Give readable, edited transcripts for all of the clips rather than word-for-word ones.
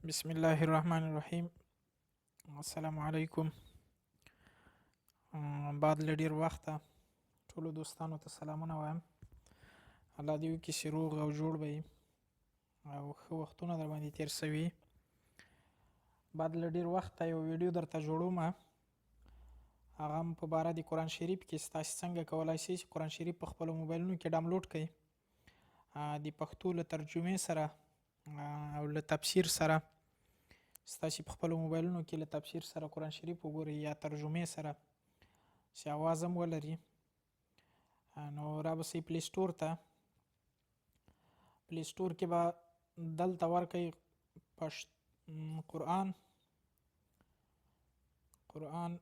بسم الله الرحمن الرحیم. السلام علیکم. بعد له ډیر وخته ټولو دوستانو ته سلامونه وایم. الله دې وکړي چې روغ او جوړ به یې او ښه وختونه در باندې تیر سوي. بعد له ډیر وخته یو ویډیو درته جوړوم، هغه هم په باره د قرآن شریف کې، چې تاسې څنګه کولای شئ چې قرآن شریف په خپلو موبایلونو کې ډاونلوډ کړئ د پښتو له ترجمې سره او له تفسیر سره. ستاسو په خپلو موبایلونو کې له تفسیر سره قرآن شریف وګورئ یا ترجمې سره چې اواز هم ولري. نو را به سئ پلی سټور ته. پلی سټور کې به دلته ورکئ پښت قرآن، قرآن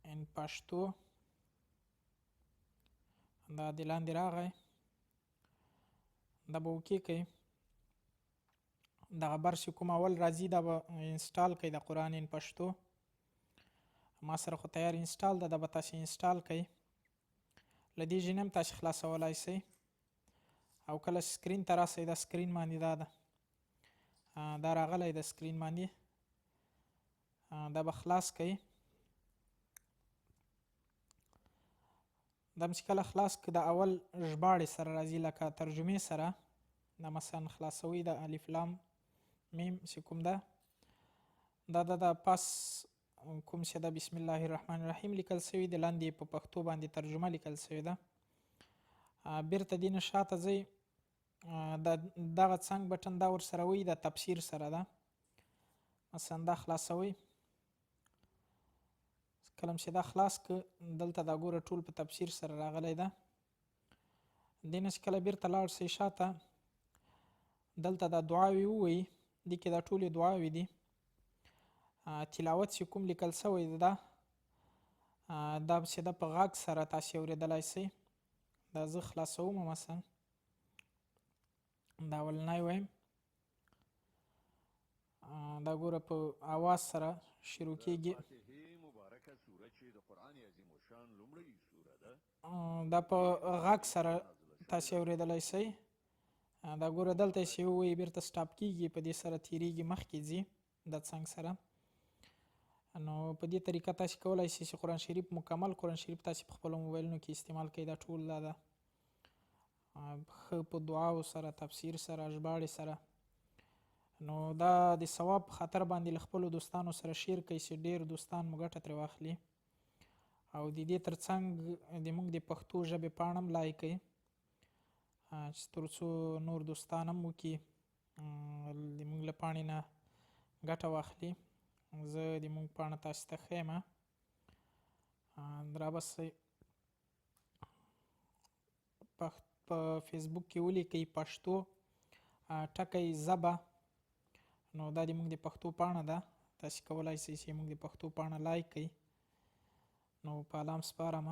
ان پښتو. دا د لاندې راغی، دا به وکې کوي. دغه بر چې کوم اول راځي دا به انسټال کړئ، د قرآن ان پښتو. ما سره خو تیار انسټال ده، دا به تاسې انسټال کړئ. له دې ژینې هم تاسې خلاصولای سئ. او کله سکرین ته راسئ، دا سکرین باندې دا ده، دا راغلی د سکرین باندې، دا به خلاص کړئ. دا چې کله خلاص که د اول ژباړې سره راځي لکه ترجمې سره. دا مثلا خلاصوي، د الف لام میم چې کوم ده، دا د پاس کوم چې د بسم الله الرحمن الرحیم لیکل سوی د لاندې په پښتو باندې ترجمه لیکل سوی ده. بیرته دې نه شاته ځئ، د دغه څنګ بټن دا ورسره وي، د تفسیر سره ده. مثلا دا خلاصوئ، کله چې دا خلاص که دلته دا ګوره ټول په تفسیر سره راغلی ده. دې نه چې کله بیرته لاړ سئ شاته، دلته دا دعاوې ووایي، دې کې دا ټولې دعاوې دي. تلاوت چې کوم لیکل سوی ده، دا چې ده په غږ سره تاسې اورېدلی سئ. دا زه خلاصوم، مثلا دا اولنی وایم، دا ګوره په اواز سره شروع کیږي. دا په غږ سره تاسې اورېدلی سئ. دا ګوره دلته چې ووایي بیرته سټاپ کیږي، په دې سره تیریږي، مخکې ځي د څنګ سره. نو په دې طریقه تاسې کولای شئ چې قرآن شریف، مکمل قرآن شریف تاسې په خپلو موبایلونو کې استعمال کړئ. دا ټول دا ده ښه په دعاو سره، تفسیر سره، ژباړې سره. نو دا د ثواب په خاطر باندې له خپلو دوستانو سره شیر کړئ چې ډېر دوستان مو ګټه ترې واخلي. او د دې ترڅنګ د موږ د پښتو ژبې پاڼه هم لایک کړئ چې تر څو نور دوستان هم وکړي د موږ له پاڼې نه ګټه واخلي. زه د موږ پاڼه تاسو ته ښیم. رابسئ په فیسبوک کې ولیکئ پښتو ټکی زبه. نو دا د موږ د پښتو پاڼه ده، تاسو کولای شئ چې موږ د پښتو پاڼه لایک کړئ. نو په علام سپارم.